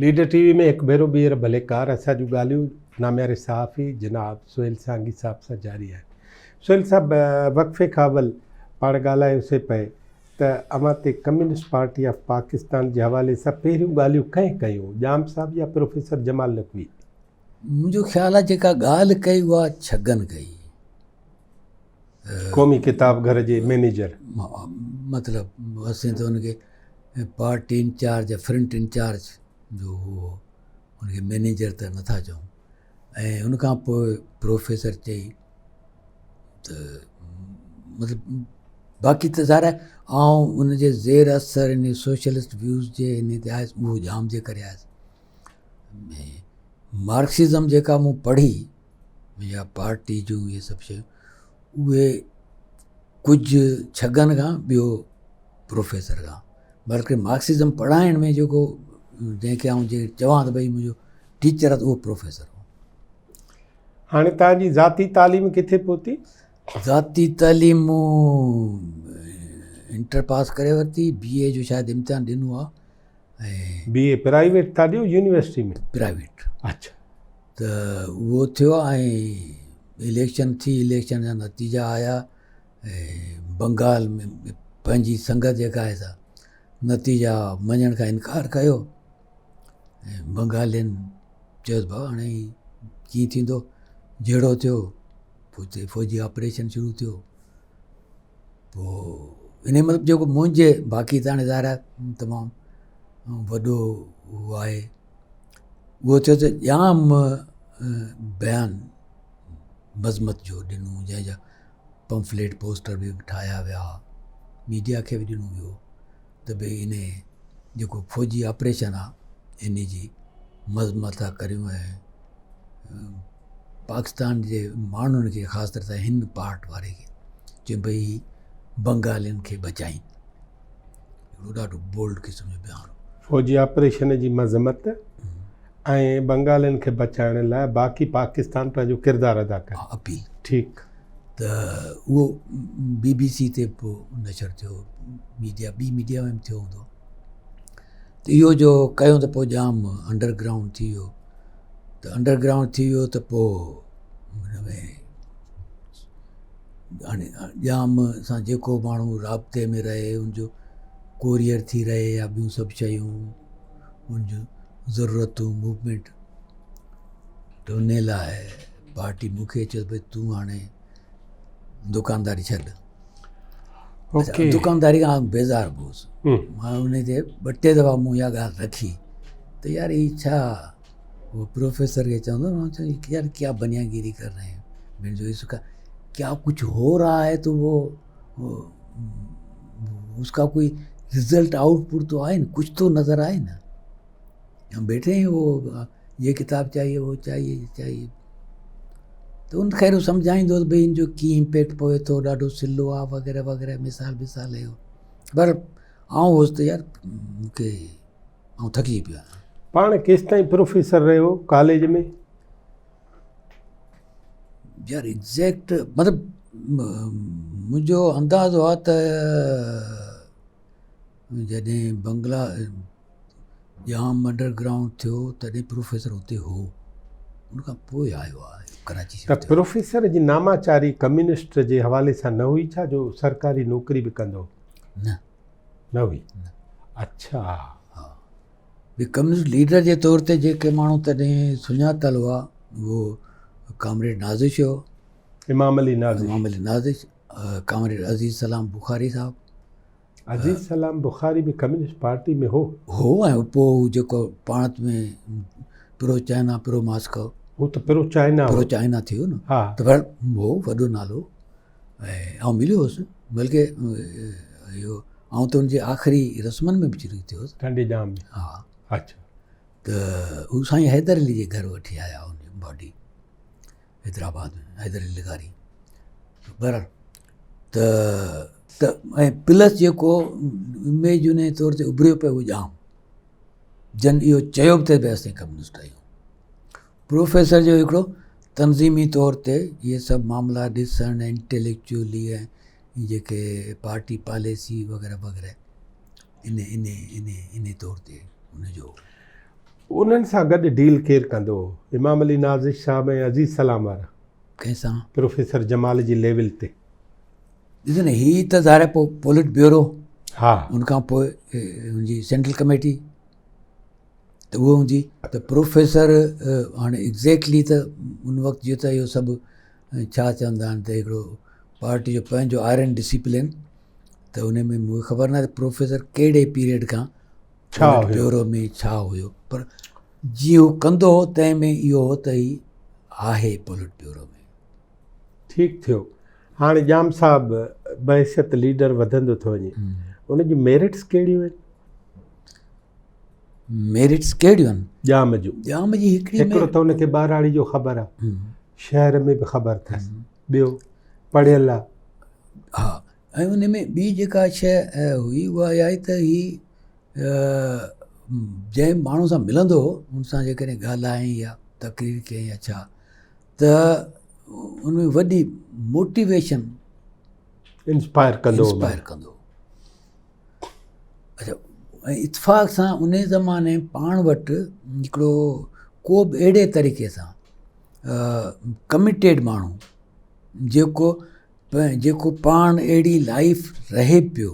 Leader ٽي V ۾ هڪ ڀيرو ٻيهر ڀليڪار اسان جون ڳالهيون نامياري صحافي جناب سهيل سانگي صاحب سان جاري آهن. سهيل صاحب وقفي کان اول پاڻ ڳالهايوسي پئي ته اوهان تي ڪميونسٽ پارٽي آف پاڪستان جي حوالي سان پهريون ڳالهيون ڪنهن ڪيون ڄام صاحب يا پروفيسر جمال نقوي؟ منهنجو خيال آهي جيڪا ڳالهه ڪئي اها ڇگن ڪئي. قومي ڪتاب گهر جي مئنيجر. مطلب اسين ته ان کي پارٽي انچارج يا فرنٽ انچارج جو هو ان کي مئنيجر ته نٿا چئون ۽ ان کان پوء پروفيسر چئي ته مطلب باقي ته ظاهر آهي آئون ان جي زير اثر ان سوشلسٽ ويوز جي ان تي آيس اهو ڄام جي ڪري آيس مارڪسزم جيڪا مون پڙهي يا پارٽي جون اهي سڀ شيون اهي ڪجهه ڇگن کان ٻيو پروفيسر کان بلڪه مارڪسزم پڙهائڻ ۾ جيڪو جنهن کي آئون جي چوان ته ڀئي منهنجو ٽيچر آهي ته اهو پروفيسر هو. هاڻي توهان جي ذاتي تعليم ڪٿي پهتي؟ ذاتي تعليم مون انٽر پاس ڪري ورتي، بي اي جو شايد امتحان ڏنو آهي ۽. بي اي پرائيويٽ ٿا ڏيو يونيورسٽي ۾؟ پرائيويٽ. اڇا. ته اهو ٿيو ۽ اليڪشن ٿي اليڪشن جا نتيجا آيا ۽ بنگال ۾ پنهنجي سنگت جيڪا آهي سا نتيجا مڃڻ کان انڪار ڪيو ۽ بنگالين چيس ڀاء هاڻي ڪيئن ٿيندو جهيڙو ٿيو پوء اتي فوجي آپريشن شروع ٿيو پوء ان مطلب جيڪو منهنجي باقي ته هاڻي ظاهر آهي تمام وڏو اهو آهي اهو ٿيو ته ڄام بيان مذمت جو ڏنو جنهن جا پمفليٽ پوسٽر به ٺاهيا ويا ميڊيا کي به ڏنو ويو ته ڀئي ان جيڪو فوجي آپريشن آ ان جي مذمت ٿا ڪريون ۽ پاڪستان جي ماڻهن کي خاص طرح سان هن پارٽ واري کي چي ڀئي بنگالين کي بچائين هڪڙو ڏاڍو بولڊ قسم جو بيان هو. فوجي آپريشن جي مذمت ۽ بنگالين کي بچائڻ لاء باقي پاڪستان پنهنجو ڪردار ادا ڪري. اپيل. ٺيڪ. ته اهو بي بي سي تي پوء نشر ٿيو ميڊيا ٻي ميڊيا ۾ به ٿيو هوندو ته اهو جو ڪيو ته پوء جام انڊر گرائونڊ ٿي ويو ته انڊر گرائونڊ ٿي ويو ته پوء هن ۾ هاڻي ڄام سان جيڪو ماڻهو رابطي ۾ رهي ان جو ڪوريئر ٿي رهي يا ٻيون سڀ شيون ان جون ضرورتون موومينٽ ته ان لاء پارٽي مون کي چيو ڀئي تون هاڻي دڪانداري ڇڏ دڪانداري کان بيزار به هوس مان ان تي ٻه ٽي دفعا مون اها ڳالهه رکي ته يار هي ڇا वो प्रोफेसर کي چوندو هو يار ڪيا بنيا گيري ڪر رهي هين منهنجو اس کا ڪيا ڪجهه هو رها هي تو وہ اس کا کوئي رزلٽ آئوٽ پٽ تو آئي نه ڪجهه تو نظر آئي نه هم بيٺي هين وہ یہ ڪتاب چاهيي وہ چاهيي چاهيي ته ان خير سمجهائيندو هو ڀئي ان جو ڪي امپيڪٽ پوي ٿو ڏاڍو سلو آ وغيره وغيره مثال مثال هيو پر آئون هوس ته يار مونکي آئون ٿڪجي پيو آهيان. پاڻ ڪيستائين پروفيسر رهيو ڪاليج ۾؟ يار ايگزيڪٽ مطلب منهنجو اندازو آ ته جڏهن بنگلا ڄام انڊر گرائونڊ ٿيو تڏهن پروفيسر اتي هو ان کان پوء آيو آ ڪراچي ته پروفيسر جي ناماچاري ڪميونسٽ جي حوالي سان نه هئي ڇا جو سرڪاري نوڪري به ڪندو نه نه هئي اڇا ها به ڪميونسٽ ليڊر جي طور تي جيڪي ماڻهو تڏهن سڃاتل هئا اهو ڪامريڊ نازش هو امام علي نازش امام علي نازش ڪامريڊ عزيز سلام بخاري صاحب عزيز سلام بخاري به ڪميونسٽ پارٽي ۾ هو هو ۽ پوء هو جيڪو پاڻ ۾ پرو چائنا پرو ماسڪو هو ته پرو چائنا پرو چائنا ٿي ويو نه ها ته پر هو وڏو نالو ۽ آئون مليو هوس بلڪه اهو آئون ته ان جي آخري رسمن ۾ به شريڪ ٿيو هوس ٽنڊي ڄام ۾ ها اڇا ته هو سائين حيدر علي جي گهر وٺي آيا ان جي باڊي حيدرآباد ۾ حيدر علي لغاري بهرحال ته ته ۽ پلس جيڪو اميج ان طور تي اڀريو پيو هو ڄام جن اهو چيو به ته ڀئي اسين ڪميونسٽ آهيون پروفيسر جو هڪڙو تنظيمي طور تي اهي سڀ معاملا ڏسڻ انٽيليڪچوئلي ۽ جيڪي پارٽي پاليسي وغيره وغيره ان ان ان ان طور تي ان جو. انهن سان گڏ ڊيل ڪير ڪندو هو؟ امام علي نازش صاحب ۽ عزيز سلام وارا. ڪنهن سان؟ پروفيسر جمال جي ليول تي. ڏس نه هي ته ظاهر آهي پوء پولٽ بيورو ها ان کان پوء ان جي سينٽرل ڪميٽي ته اهو هوندي ته پروفيسر هاڻي ايگزيڪٽلي ته ان وقت جو ته اهو سڀ ڇا چوندا آهن ته هڪڙو پارٽي جو پنهنجو آئرن ڊسيپلين ته ان ۾ مونکي خبر ناهي ته پروفيسر ڪهڙي پيريڊ کان ڇا هيو بيورو ۾ ڇا هيو پر جيئن هو ڪندو هو تنهن ۾ اهو هو ته هي آهي پولٽ بيورو ۾. ٺيڪ ٿيو هاڻي ڄام صاحب بحيثيت ليڊر وڌندو ٿو وڃي ان جون ميرٽس ڪهڙيون آهن؟ ميرٽس ڪهڙيون آهن؟ ڄام جون. ڄام جي هڪڙي هڪڙو ته ان کي ٻهراڙي جو خبر آهي شهر ۾ به خبر اٿس ٻيو پڙهيل آهي. ها ۽ ان ۾ ٻي جيڪا شيء هئي اها اها آهي ته هي جنهن ماڻهو سان ملندو هو ان سان جيڪڏهن ڳالهائين يا تقرير ڪيائين يا ڇا ته ان ۾ وڏي موٽيويشن انسپائر ڪندو انسپائر ڪندو اچھا ۽ اتفاق سان ان زماني پاڻ وٽ هڪڙو ڪو به اهڙي طريقي سان ڪميٽيڊ ماڻهو جيڪو جيڪو پاڻ اهڙي لائيف رهي پيو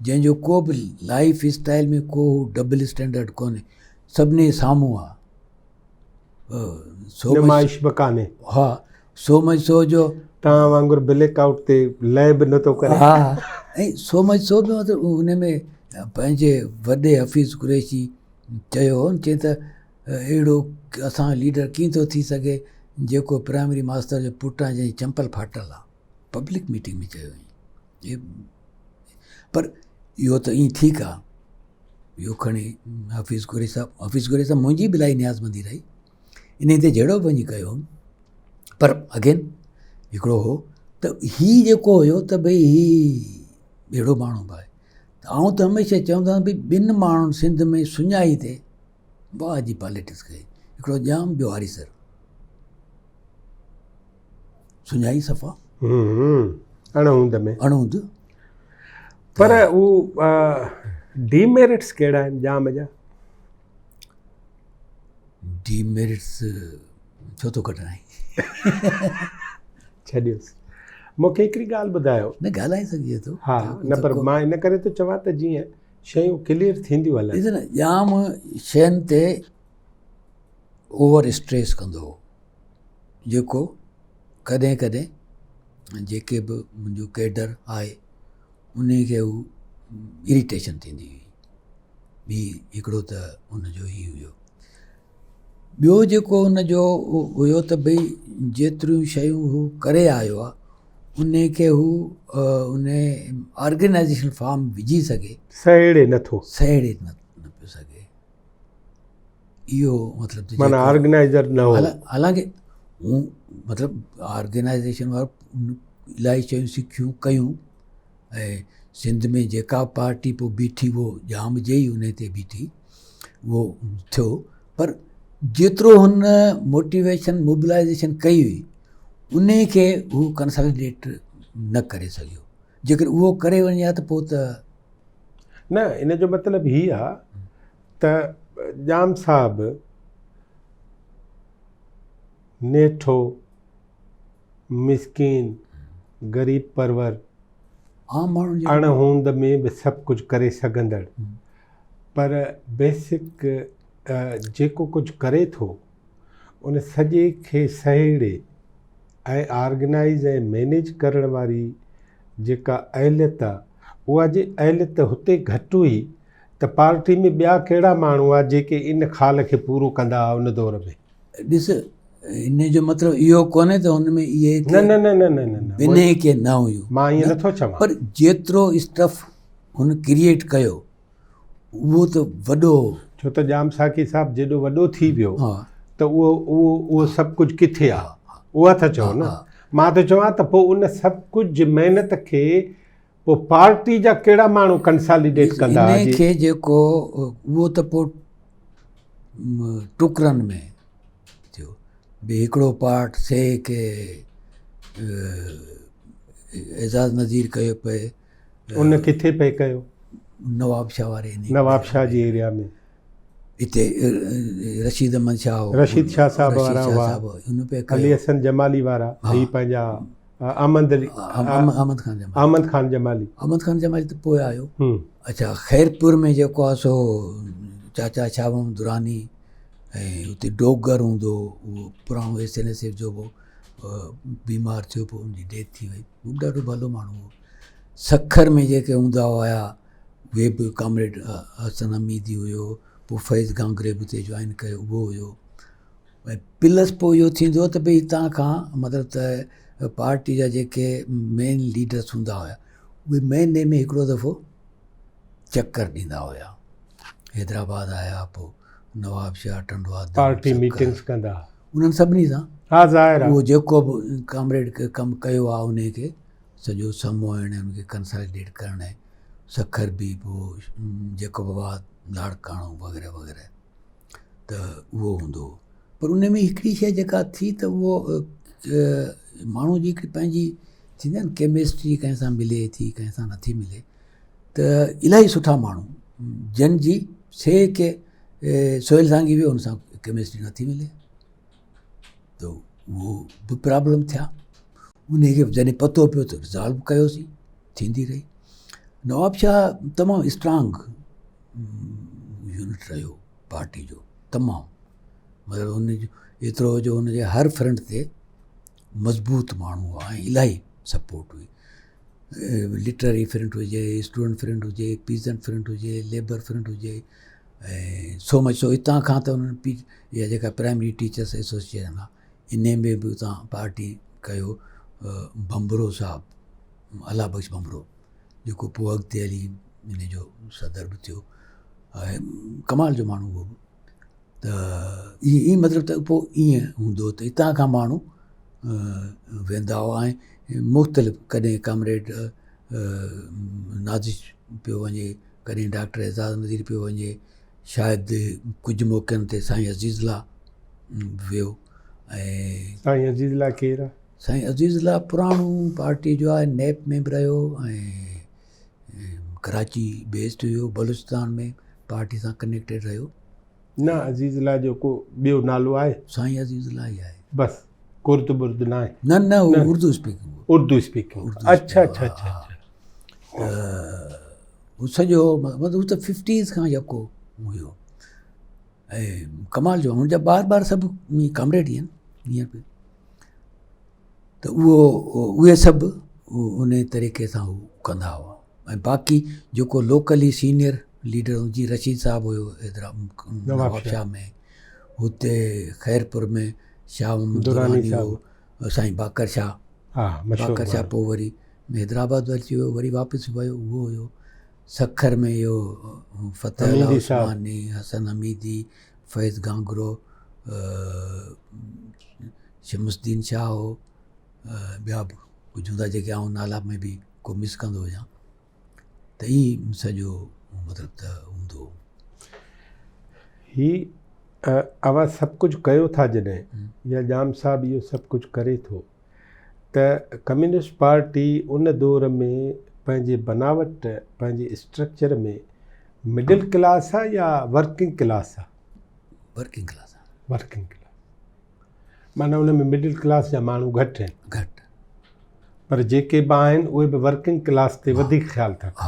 جنهن جو ڪو به لائيف اسٽائل ۾ ڪو ڊبل اسٽينڊرڊ ڪونهي سڀني سامهون آ سو نمائش به ڪانهي ها سو مچ سو جو توهان وانگر بليڪ آئوٽ تي لئه به نٿو ڪري ها ۽ سو مچ سو به مطلب ان ۾ پنهنجي وڏي حفيظ قريشي چيو هو چي ته اهڙو اسان جو ليڊر ڪيئن ٿو ٿي سگهي جيڪو پرائمري ماستر جو پٽ آهي جنهن جي چمپل ڦاٽل آهي پبلڪ ميٽنگ ۾ چيو هئائين پر اهو ته ائين ٺيڪ آهي اهو کڻي حفيظ قريشي صاحب حفيظ قريشي صاحب منهنجي به الاهي نيازمندي رهي ان تي جهڙو به وڃي ڪيو هوم پر اگين هڪڙو هو ته هي جيڪو هيو ته ڀئي هي اهڙو ماڻهو به آهي ته آئون ته هميشه چوندو آهيان ڀئي ٻن ماڻهن سنڌ ۾ سڃائي تي واهه جي پاليٽڪس ڪئي هڪڙو ڄام ٻيو آريسر سڃائي صفا اڻ هوند ۾ اڻ هوند پر هو ڊي ميرٽس ڪهڙا آهن ڄام جا؟ ڊي ميرٽس ڇو ٿو ڪڍرائين؟ ڇڏيوس. مون کي هڪڙي ڳالهه ٻڌايو. نه ڳالهائي سگهجي ٿو. ها نه پر مان ان ڪري ٿو چوان ته جيئن شيون ڪليئر ٿينديون هلن. ڏس نه ڄام شين تي اوور اسٽريس ڪندو هو جيڪو ڪڏهن ڪڏهن جيڪي به منهنجو ڪيڊر آهي انهي کي هو اريٽيشن ٿيندي هئي ٻي هڪڙو ته ان جو هي هيو ٻيو جيڪو ان جو هيو ته ڀئي جيتريون شيون هو ڪري آيو آهي ان کي هو ان آرگنائزيشن فارم وجهي سگهي سهيڙي نٿو سهيڙي نه پيو سگهي اهو مطلب معنيٰ آرگنائزر نه هو حالانڪه هو مطلب آرگنائزيشن وارو الاهي شيون سکيون ڪيون ۽ سنڌ ۾ جيڪا پارٽي پوء بيٺي اهو ڄام جي ئي ان تي بيٺي اهو ٿيو پر جيترو هن موٽيويشن موبلائزيشن ڪئي هئي ان کي هو ڪنساليڊيٽ نه ڪري سگهيو جيڪر اهو ڪري وڃي ها ته پوء ته نه ان جو مطلب هي آ ته ڄام صاحب نيٺو، مسڪين، غريب پرور، اڻ هوند ۾ به سڀ ڪجهه ڪري سگهندڙ پر بيسڪ جيڪو ڪجهه ڪري ٿو ان سڄي کي سهيڙي ۽ آرگنائيز ۽ مينيج ڪرڻ واري جيڪا اهليت آ اها جي اهليت هتي گهٽ هئي ته پارٽي ۾ ٻيا ڪهڙا ماڻهو هئا جيڪي ان خال کي پورو ڪندا هئا ان دور ۾؟ ڏس ان جو مطلب اهو ڪونهي ته هن ۾ اهي نه نه نه نه نه نه بنهه ڪي نه هيون مان ائين نٿو چوان پر جيترو اسٽف هن ڪريئيٽ ڪيو اهو ته وڏو ڇو ته ڄام ساقي صاحب جيڏو وڏو ٿي ويو ته اهو اهو اهو سڀ ڪجهه ڪٿي آ اها ٿا چئو نه مان ٿو چوان ته پوء ان سڀ ڪجهه محنت کي پوء پارٽي جا ڪهڙا ماڻهو ڪنساليڊيٽ ڪندا انهي کي جيڪو اهو ته پوء ٽڪرن ۾ ٿيو به هڪڙو پارٽ سي ڪي اعزاز نظير ڪيو پئي ان ڪٿي پئي ڪيو نواب شاهه واري نواب شاهه جي ايريا ۾ اتي رشيد احمد شاهه هو، رشيد شاهه صاحب وارا هئا، ان پي علي حسن جمالي وارا، هي پنهنجا احمد علي احمد خان جمالي، احمد خان جمالي، احمد خان جمالي ته پوء آيو. اڇا خيرپور ۾ جيڪو آهي سو چاچا شاهه محمد دراني ۽ اتي ڊوگر هوندو هو، اهو پراڻو ايس اين ايس ايف جو هو، بيمار ٿيو پوء ان جي ڊيٿ ٿي وئي، هو به ڏاڍو ڀلو ماڻهو هو. سکر ۾ جيڪي هوندا هيا اهي به ڪامريڊ حسن حميدي هيو، پوء فيض گانگري به اتي جوائن ڪيو اهو هيو. ۽ پلس پوء اهو ٿيندو ته ڀئي هتان کان مطلب ته پارٽي جا جيڪي مين ليڊرس هوندا هيا اهي مهيني ۾ هڪڙو دفعو چڪر ڏيندا هيا. حيدرآباد آيا پوء نواب شاهه، ٽنڊو آدم، پارٽي ميٽنگس ڪندا انهن سڀني سان. ها ظاهر آهي. اهو جيڪو به ڪامريڊ ڪم ڪيو آهي انهي کي سڄو سموئڻ ۽ ان کي ڪنساليڊيٽ ڪرڻ ۽ سکر به پوء جيڪب آباد، لاڙڪاڻو وغيره وغيره ته اهو هوندو هو. پر ان ۾ هڪڙي شيء جيڪا ٿي ته اهو ماڻهو جي هڪڙي پنهنجي ٿيندي آهي نه ڪيمسٽري ڪنهن سان ملي ٿي ڪنهن سان نٿي ملي ته الاهي سٺا ماڻهو جن جي سي ڪي سهيل سانگي به ان سان ڪيمسٽري نٿي ملي ته اهو به پرابلم ٿيا. ان کي جڏهن پتو پيو ته رزالو ڪيوسين، ٿيندي رهي. نواب شاهه تمام اسٽرانگ يونٽ رهيو پارٽي جو، تمام مطلب ان جو ايترو جو ان جي هر فرنٽ تي مضبوط ماڻهو هئا ۽ الاهي سپورٽ هئي. لٽرري فرنٽ هجي، اسٽوڊنٽ فرنٽ هجي، پيزنٽ فرنٽ هجي، ليبر فرنٽ هجي ۽ سو مچ سو هتان کان ته انهن پي اها جيڪا پرائمري ٽيچرس ايسوسيئيشن آهي انهي ۾ به اتان پارٽي ڪيو ڀنڀرو صاحب الله بخش ڀنڀرو جيڪو پوء اڳتي هلي ان جو صدر به ٿيو ۽ ڪمال جو ماڻهو هو ته ائين مطلب ته پوء ائين هوندو ته هتان کان ماڻهو ويندا هئا ۽ مختلف ڪڏهن ڪامريڊ نازش پيو وڃي ڪڏهن ڊاڪٽر اعزاز نذير پيو وڃي شايد ڪجهه موقعن تي سائين عزيز الله ويو ۽ سائين عزيز الله ڪير آ؟ سائين عزيز الله پراڻو پارٽي جو آهي، نيپ ۾ به رهيو ۽ ڪراچي بيسڊ هيو، بلوچستان ۾ پارٽي سان ڪنيڪٽيڊ رهيو. نه عزيز الله جو ڪو ٻيو نالو آهي؟ سائين عزيز الله ئي آهي. بس ڪرد برد نه آهي؟ نه نه هو اردو اسپيڪنگ هو. اردو اسپيڪنگ اڇا اڇا اڇا اڇا. هو سڄو مطلب هو ته ففٽيز کان يڪو هيو ۽ ڪمال جو هن جا ٻار ٻار سڀ ڪامريڊ ئي آهن هينئر به ته اهو اهي سڀ ان طريقي سان هو ڪندا هئا ۽ باقي جيڪو لوڪلي سينئر ليڊر جي رشيد صاحب هيو حيدرآباد نواب شاهه ۾ هتي خيرپور ۾ شاهه محمد دراني هو سائين باقر شاهه باقر شاهه پوء وري حيدرآباد اچي ويو وري واپس ويو اهو هيو سکر ۾ اهو فتح الله عثماني حسن حميدي فيض گانگرو شمس الدين شاهه هو ٻيا به ڪجهه هوندا جيڪي آئون نالا ۾ به ڪو مس ڪندو هجان ته ائين سڄو مطلب ته هوندو هو. هي اوهان سڀ ڪجهه ڪيو ٿا جڏهن يا ڄام صاحب اهو سڀ ڪجهه ڪري ٿو ته ڪميونسٽ پارٽي ان دور ۾ پنهنجي بناوٽ پنهنجي اسٽرڪچر ۾ مڊل ڪلاس آ يا ورڪنگ ڪلاس آ؟ ورڪنگ ڪلاس آ. ورڪنگ ڪلاس معنيٰ ان ۾ مڊل ڪلاس جا ماڻهو گهٽ آهن. گهٽ. پر جيڪي به آهن اهي به ورڪنگ ڪلاس تي وڌيڪ خيال ٿا ڪن.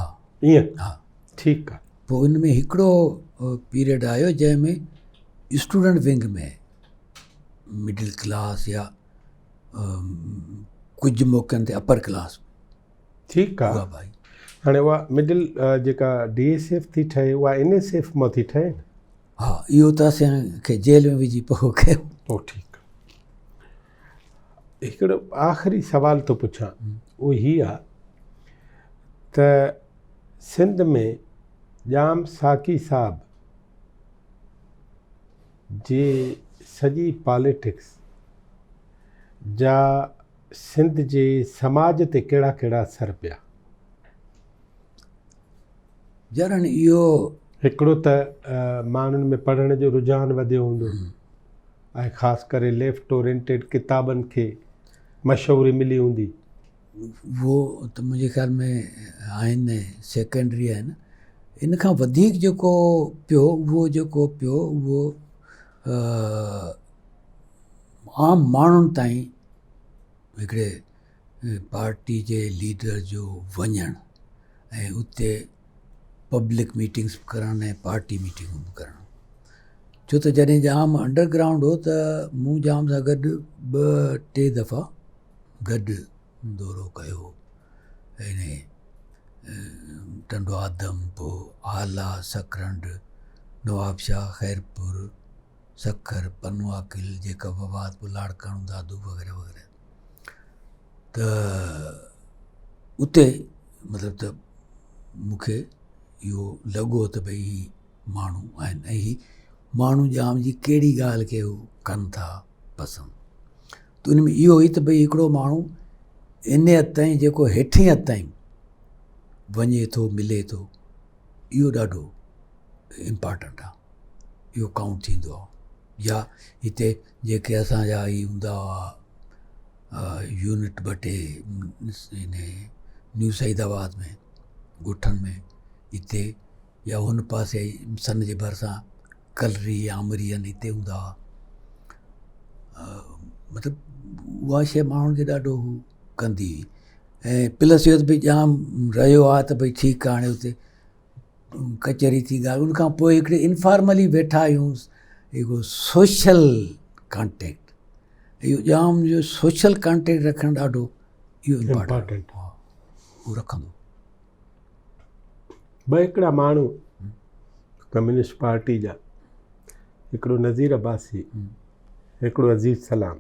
ائين؟ ها. ٺيڪ آ. پوء ان ۾ هڪڙو پيريڊ آيو جنهن ۾ اسٽوڊنٽ ونگ ۾ مڊل ڪلاس يا ڪجهه موقعن تي اپر ڪلاس. ٺيڪ آ. هاڻي اها مڊل جيڪا ڊي ايس ايف ٿي ٺهي اها اين ايس ايف مان ٿي ٺهي نه؟ ها اهو ته اسان کي جيل ۾ وجهي پوء ڪيو. پوء ٺيڪ. هڪڙو آخري سوال ٿو پڇان اهو هي آ ته سنڌ ۾ ڄام ساقي صاحب جي سڄي پاليٽڪس جا سنڌ جي سماج تي ڪهڙا ڪهڙا اثر پيا؟ يار هاڻي اهو. هڪڙو ته ماڻهن ۾ پڙهڻ جو رجحان وڌيو هوندو ۽ خاص ڪري ليفٽ اورينٽيڊ ڪتابن کي مشهوري ملي هوندي. اهو ته منهنجي خيال ۾ آهن سيڪنڊري آهن. ان کان وڌيڪ جيڪو پيو اهو جيڪو پيو اهو عام ماڻهن تائين هڪڙي پارٽي جي ليڊر جو وڃڻ ۽ اتي پبلڪ ميٽنگس به ڪرڻ ۽ پارٽي ميٽنگون به ڪرڻ ڇو ته جڏهن ڄام انڊر گرائونڊ هو ته مون ڄام سان گڏ ٻه ٽي دفعا گڏ دورو ڪيو هو ۽ ٽنڊو آدم پوء هالا سڪرنڊ نوابشاهه خيرپور سکر پنوعاقل جيڪب آباد پوء لاڙڪاڻو دادو وغيره وغيره ته اتي مطلب ته مون کي اهو لڳو ته ڀئي هي ماڻهو آهن ۽ هي ماڻهو ڄام جي ڪهڙي ڳالهه کي هو ڪن ٿا پسند ته ان ۾ اهو ئي ته ڀئي هڪڙو ماڻهو ان حد تائين جيڪو هيٺين حد تائين وڃي ٿو ملي ٿو اهو ڏاڍو امپارٽنٽ آهي اهو ڪائونٽ ٿيندو آهي يا هتي جيڪي اسان جا هي هوندا هئا يونٽ ٻه ٽي ان نيو سعيد آباد ۾ ڳوٺن ۾ هتي يا هن پاسي سن جي ڀرسان ڪلري آمري آهن هتي هوندا هئا مطلب اها شيء ماڻهن کي ڏاڍو هو ڪندي هئي ۽ پلس اهو ته ڀئي جام رهيو آهي ته ڀئي ٺيڪ آهي هاڻي هتي ڪچهري ٿي ڳالهه ان کان پوء هڪڙي انفارملي ويٺا آهيون هڪ سوشل ڪانٽيڪٽ اهو ڄام جو سوشل ڪانٽيڪٽ رکڻ ڏاڍو اهو امپارٽنٽ آهي اهو رکندو. ٻه هڪڙا ماڻهو ڪميونسٽ پارٽي جا هڪڙو نذير عباسي هڪڙو عزيز سلام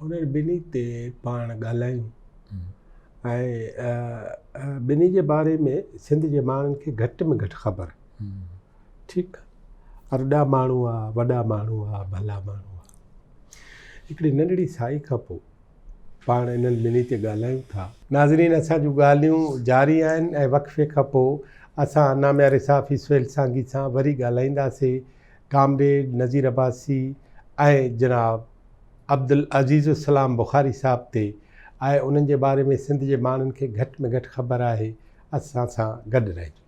انهن ٻنهي تي پاڻ ڳالهايون ۽ ٻنهي جي باري ۾ سنڌ جي ماڻهن کي گهٽ ۾ گهٽ خبر ٺيڪ ارڏا ماڻهو آ وڏا ماڻهو آ ڀلا ماڻهو آ هڪڙي ننڍڙي سائي کان پوء پاڻ انهن ٻنهي تي ڳالهايون ٿا. ناظرين اسان جون ڳالهيون جاري آهن ۽ وقفي کان پوء اسان نامياري صحافي سهيل سانگي سان وري ڳالهائينداسي ڪامريڊ نذير عباسي ۽ جناب عبدالعزيز السلام بخاري صاحب تي ۽ انهن جي باري ۾ سنڌ جي ماڻهن کي گهٽ ۾ گهٽ خبر آهي اسان سان گڏ رهجو.